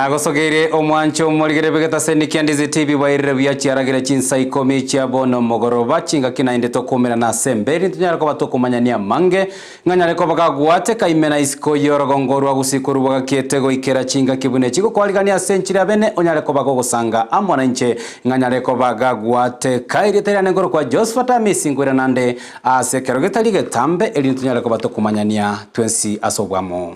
Nagosogeire omwancho omorigere bw'egetaseni kia Ndizi TV bwairire buya chiaragire chinsa ikomi chia bono mogoroba chingaki naende tokumerana ase emberi ntonyare koba tokomanyania amange ng'a nyare koba gagwateka ime na isiko y'orogongo rwa Gusii korwa bwagakiete goikera chingaki buna echi gokwarigania ase enchera ya bene onyare koba gogosanga amo nainche ng'a nyare koba gagwateka erieta riane nkorokwa Josephat Amisi nkoirana nande ase ekero getari getambe erinde tonyare koba tokomanyania twensi ase obwamo.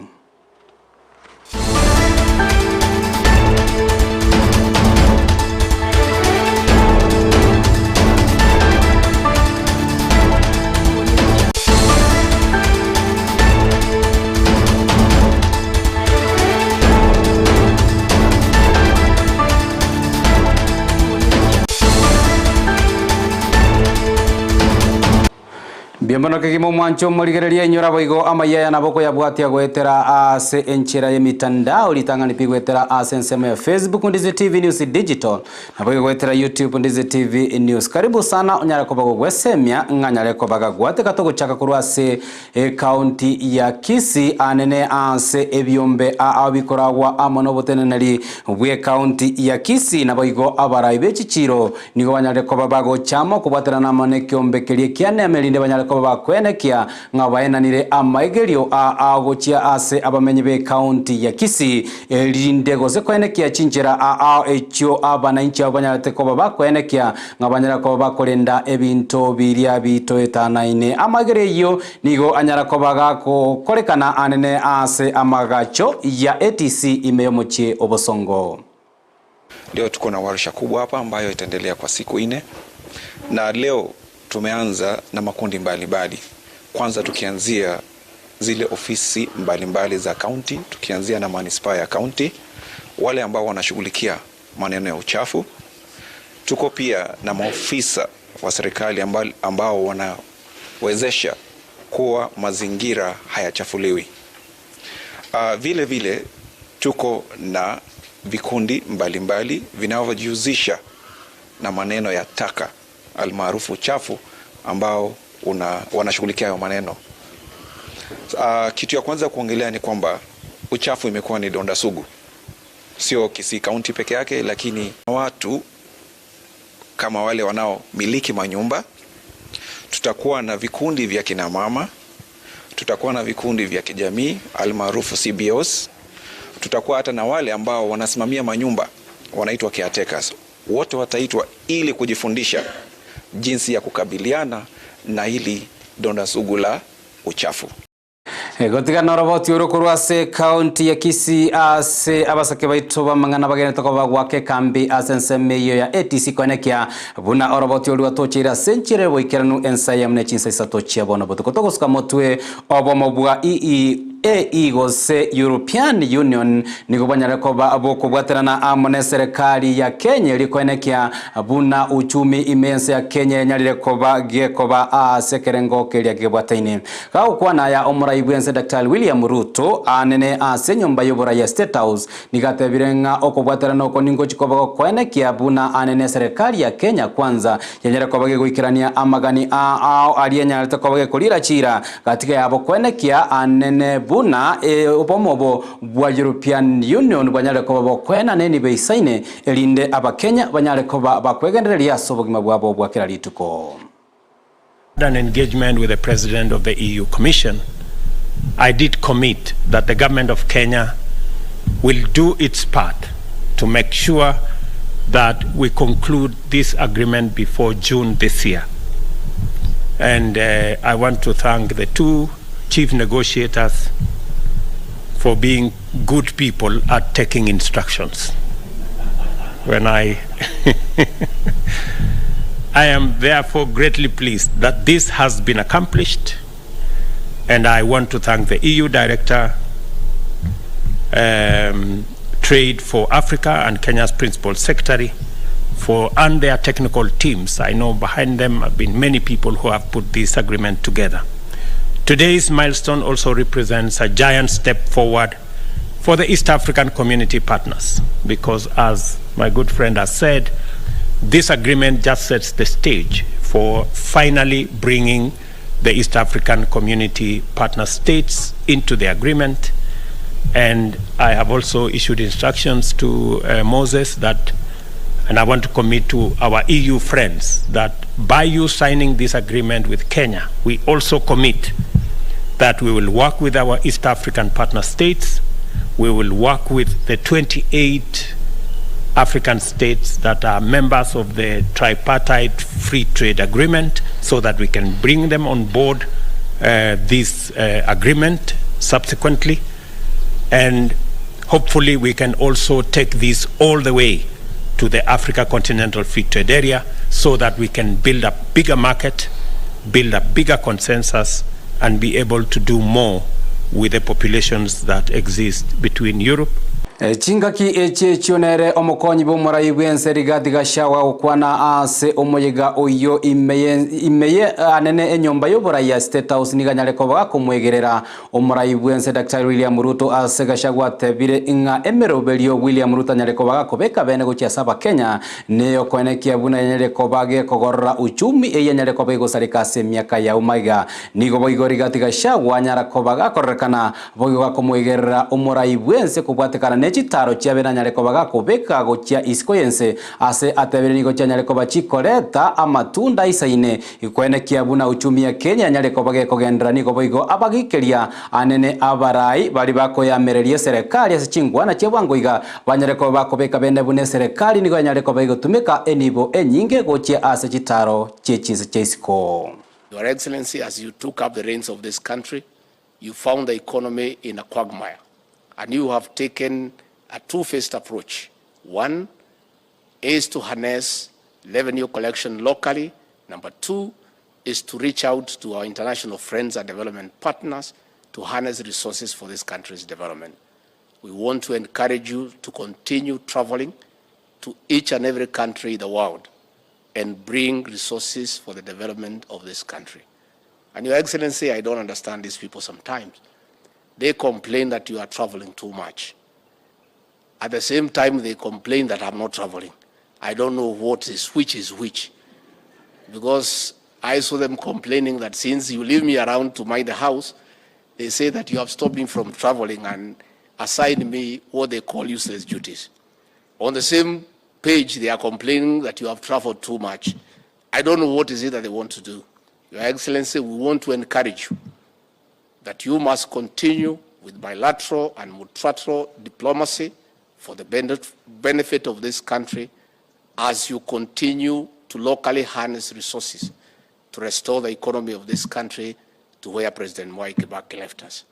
Mbuya mono kegima omwancho omorigereria inyora boigo amayia aya nabo okoyabwatia goetera ase enchera y'emitandao ritang'ani pi goetera ase ensemo ya Facebook Ndizi TV News Digital naboigo goetera YouTube Ndizi TV News. Karibu sana onyare koba gogwesemia ng'a nyare koba gagwateka togochaka korwa ase Ecounty ya Kisii anene ase ebiombe ao bikoragwa amo noboteneneri bw'ecounty ya Kisii naboigo abarai be chichiiro Nigo banyarire koba bagochama okobwaterana amo nekeombe keria kia neema erinde banyare koba bakoenekia ng'a baenanire amaigerio a ao gochia ase abamenyi b'ecounty ya Kisii erinde gose koenekia chinchera a ao echio abanainchi abwo banyarete koba bakoenekia ng'a banyare koba bakorenda ebinto biria bitoetanaine. Amaigerio ayio nigo anyara koba gakokorekana anene ase amagacho ya ATC ime y'omochie o Bosongo. Leo tuko na warsha kubwa hapa ambayo itaendelea kwa siku nne, na leo tumeanza na makundi mbalimbali mbali. Kwanza tukianzia zile ofisi mbalimbali mbali za kaunti, tukianzia na manispaa ya kaunti, wale ambao wanashughulikia maneno ya uchafu. Tuko pia na maofisa wa serikali ambao, ambao wanawezesha kuwa mazingira hayachafuliwi. Uh, vile vile tuko na vikundi mbalimbali vinavyojihusisha na maneno ya taka almaarufu uchafu ambao una, wanashughulikia hayo maneno. Uh, kitu ya kwanza kuongelea ni kwamba uchafu imekuwa ni donda sugu, sio Kisii Kaunti peke yake, lakini watu kama wale wanaomiliki manyumba. Tutakuwa na vikundi vya kinamama, tutakuwa na vikundi vya kijamii almaarufu CBOs, tutakuwa hata na wale ambao wanasimamia manyumba wanaitwa caretakers. Wote wataitwa ili kujifundisha jinsi ya kukabiliana na hili donda sugu la uchafu. Gotiga noroboti oro korwa ase ekaunti ya Kisii ase abasake baito b'amang'ana bagenete koba goaka ekambi ase ensemo eyio ya ATC koenekia buna oroboti oria rwatocheire ase enchera y'oboikeranu ensa eyemo ne chinsa isato chia bono botuko. Togosuka motwe obomo bwa EEAE gose European Union nigo banyare koba bokobwaterana amo neserekari ya Kenya erio koenekia buna uchumi ime y'ense ya Kenya yanyarire koba gekoba ase ekerengo keria kebwataine. Gagokwana aya omorai bw'ense Daktari William Ruto anene ase enyomba y'oborai ya State House nigo atebire ng'a okobwaterana oko ningochi koba gokoenekia buna anene eserekari ya Kenya Kwanza yanyare koba gegoikerania amagani a ao aria enyarete koba gekorira chiira gatiga yabo koenekia anene buna obomo obo bwa European Union bwanyare koba bokoenana enibo eisaine erinde abakenya banyare koba bakwegendereria ase obogima bwabo bwa kera rituko. An engagement with the President of the EU Commission, I did commit that the government of Kenya will do its part to make sure that we conclude this agreement before June this year. And uh, I want to thank the two chief negotiators for being good people at taking instructions. When I I am therefore greatly pleased that this has been accomplished and I want to thank the EU Director um, Trade for Africa and Kenya's Principal Secretary for and their technical teams. I know behind them have been many people who have put this agreement together. Today's milestone also represents a giant step forward for the East African community partners because, as my good friend has said, this agreement just sets the stage for finally bringing the East African community partner states into the agreement. And I have also issued instructions to Moses that, and I want to commit to our EU friends that by you signing this agreement with Kenya, we also commit that we will work with our East African partner states, we will work with the 28 African states that are members of the tripartite free trade agreement so that we can bring them on board this agreement subsequently and hopefully we can also take this all the way to the Africa Continental Free Trade Area so that we can build a bigger market, build a bigger consensus and be able to do more with the populations that exist between Europe Chingaki echi echio nere omokonyi bw'omorai bw'ense Rigathi Gachagua gokwana ase omoyega oyio ime ime ye anene enyomba y'oborai ya State House nigo anyare koba gakomwegerera omorai bw'ense Daktari William Ruto ase Gachagua atebire ng'a emeroberio William Ruto anyare koba gakobeka bene gochia ase abakenya neyokoenekia buna yanyare koba gekogorora uchumi eyio anyare koba egosareka ase emiaka ya omaiga Nigo boigo Rigathi Gachagua anyara koba gakororekana Boigo gakomoigerera omorai bw'ense kobwatekana ne chitaaro chiabe nanyare koba gakobeka gochia isiko y'ense, ase atebire nigo chianyare koba chikoreta amatunda aisaine, kwenekia buna uchumi ya Kenya yanyare koba gekogenderera nigo boigo abagikeria anene abarai baria bakoyamereria eserekari ase chingwana chia bwango iga banyare koba bakobeka bene buna eserekari nigo yanyare koba egotumeka enibo enyinge gochia ase chitaaro chie chinse chia isiko. Your Excellency, as you took up the reins of this country, you found the economy in a quagmire and you have taken a two-faced approach. One is to harness revenue collection locally. Number two is to reach out to our international friends and development partners to harness resources for this country's development. We want to encourage you to continue traveling to each and every country in the world and bring resources for the development of this country. And Your Excellency, I don't understand these people sometimes. They complain that you are traveling too much. At the same time, they complain that I'm not traveling. I don't know what is which is which. Because I saw them complaining that since you leave me around to mind the house, they say that you have stopped me from traveling and assigned me what they call useless duties. On the same page, they are complaining that you have traveled too much. I don't know what is it that they want to do. Your Excellency, we want to encourage you that you must continue with bilateral and multilateral diplomacy for the benefit of this country as you continue to locally harness resources to restore the economy of this country to where President Mwai Kibaki left us.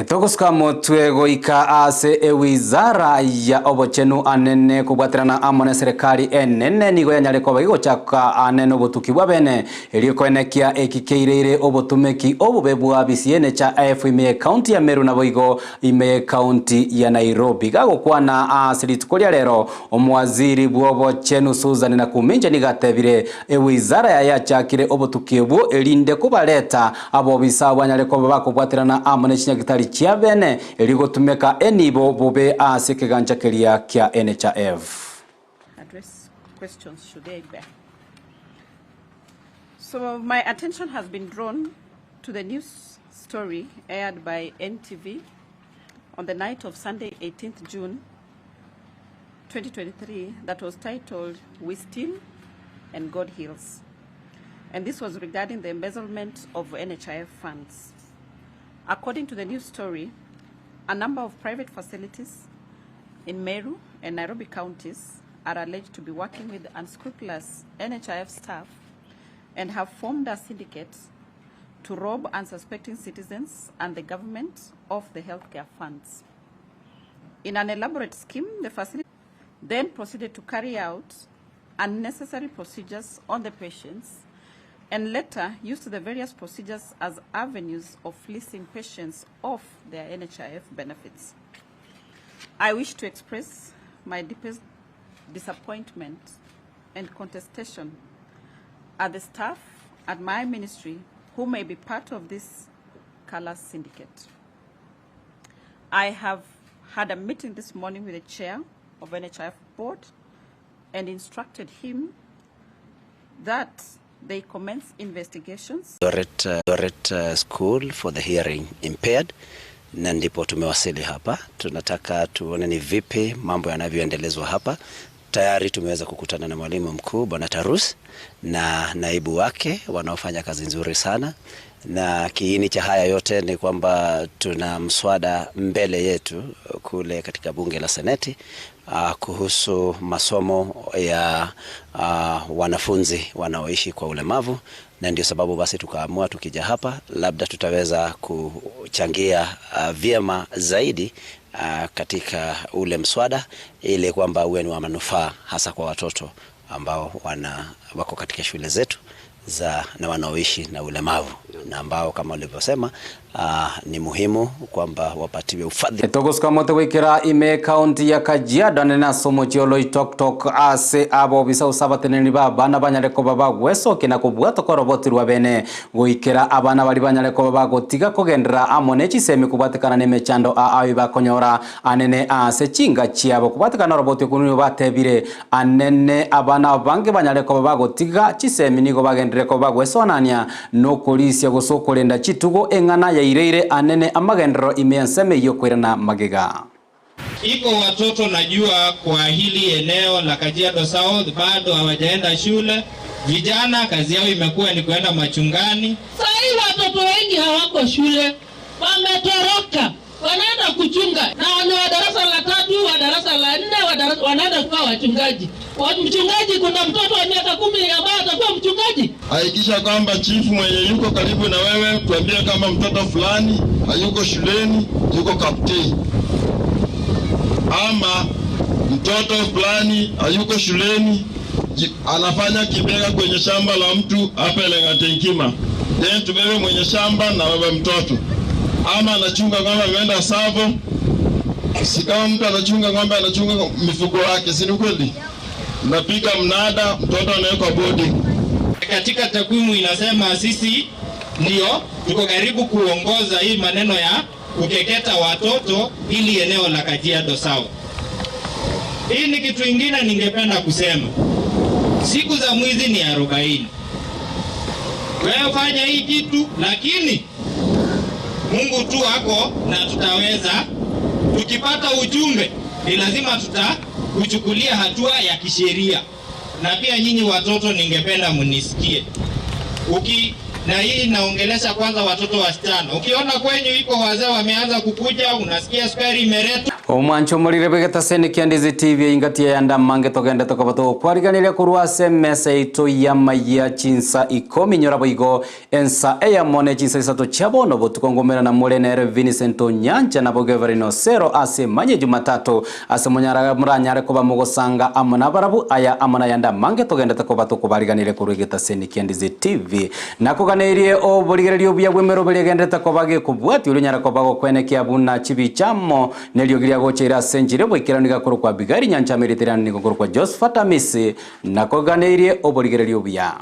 Togosuka motwe goika ase ewizara ya obochenu anene kobwaterana amo neserekari enene nigo yanyare koba gegochaka ane nobotuki bwa bene erio koenekia eki keireire obotumeki obobe bwa bisiene cha AF ime ye county ya Meru naboigo ime ye county ya Nairobi. Gagokwana ase rituko ria rero omowaziri bwobochenu Susan Nakuminja nigo atebire ewizara yaye yachakire obotuki obwo erinde kobareta abobisa banyare koba bakobwaterana amo ne chinyagitari chiabene erio gotumeka enibo bobe ase ekegancha keria kia NHIF. address questions should they be. So my attention has been drawn to the news story aired by NTV on the night of Sunday, 18th June 2023 that was titled We Steal and God Heals. And this was regarding the embezzlement of NHIF funds. According to the news story, a number of private facilities in Meru and Nairobi counties are alleged to be working with unscrupulous NHIF staff and have formed a syndicate to rob unsuspecting citizens and the government of the healthcare funds. In an elaborate scheme, the facility then proceeded to carry out unnecessary procedures on the patients and later used the various procedures as avenues of fleecing patients off their NHIF benefits. I wish to express my deepest disappointment and contestation at the staff at my ministry who may be part of this callous syndicate. I have had a meeting this morning with the chair of NHIF board and instructed him that they commence investigations. Eldoret School for the Hearing Impaired. Na ndipo tumewasili hapa. Tunataka tuone ni vipi mambo yanavyoendelezwa hapa. Tayari tumeweza kukutana na mwalimu mkuu Bwana Tarus na naibu wake wanaofanya kazi nzuri sana, na kiini cha haya yote ni kwamba tuna mswada mbele yetu kule katika bunge la Seneti kuhusu masomo ya wanafunzi wanaoishi kwa ulemavu, na ndio sababu basi tukaamua tukija hapa labda tutaweza kuchangia vyema zaidi katika ule mswada ili kwamba uwe ni wa manufaa hasa kwa watoto ambao wako katika shule zetu za na wanaoishi na ulemavu na ambao kama ulivyosema ni muhimu kwamba wapatiwe ufadhili. Togosuka mote gwikira ime county ya Kajiado anene ase omochie o Loitoktok ase abobisa gose abateneneri ba abana banyare koba bagwesokia na kobwata koroboti rwa bene goikera abana baria banyare koba bagotiga kogenderera amo ne chisemi kobwatekana na emechando aa bakonyora anene ase chinga chiabo kobwatekana oroboti okwo nigo batebire anene abana abange banyare koba bagotiga chisemi nigo bagenderere koba bagwesonania nokorisia gose okorenda chitugo eng'ana yaireire anene amagenderero ime ya ensemo eywo koirana magega. Iko watoto najua kwa hili eneo la Kajiado South bado hawajaenda shule. Vijana kazi yao imekuwa ni kuenda machungani. Sahii watoto wengi hawako shule, wametoroka, wanaenda kuchunga, na ni wa darasa la tatu, wa darasa la nne, wa darasa, wanaenda kuwa wachungaji. Wa mchungaji, kuna mtoto wa miaka 10 ambaye atakuwa mchungaji. Hakikisha kwamba chifu mwenye yuko karibu na wewe, tuambie kama mtoto fulani hayuko shuleni, yuko kapteni, ama mtoto fulani hayuko shuleni, anafanya kibega kwenye shamba la mtu hapa Elengatenkima, then tubebe mwenye shamba na baba mtoto, ama anachunga ng'ombe ameenda Savo. Si kama mtu anachunga ng'ombe anachunga mifugo yake, si ni kweli? Mnapiga mnada, mtoto anawekwa boarding. Katika takwimu inasema sisi ndio tuko karibu kuongoza hii maneno ya kukeketa watoto ili eneo la Kajiado South. Hii ni kitu ingine ningependa kusema. Siku za mwizi ni 40. Wewe fanya hii kitu, lakini Mungu tu ako na tutaweza. Tukipata ujumbe ni lazima tutakuchukulia hatua ya kisheria. Na pia nyinyi watoto ningependa mnisikie. Na hii naongelesha kwanza watoto wasichana. Ukiona kwenyu iko wazee wameanza kukuja, unasikia sukari imeletwa. Omwancho omorire bwegetaseni kia Ndizi TV ingati ya ndamange togende tokoba tokwariganiria korwa ase emesa yaito y'amaiya chinsa ikomi nyora boigo ensa eyamo ne chinsa isato chia bono botuko ngomera na more nere Vincent Onyancha nabo Geverino Sero ase manye Jumatatu ase monyara muranyare koba mogosanga amo na barabu aya amo na yanda mange togende tokoba tokobariganire korwa egetaseni kia Ndizi TV nakoganeirie oborigererio buya bw'emero buria egenderete koba gekobwati oria onyara koba gokwenekia buna chibichamo neriogi ria gocheira ase enchera obwaikeranu niga korokwa Abigaili Nyancha ameriterano nigo korokwa Josephat Amisi nakoganeirie oborigererio buya.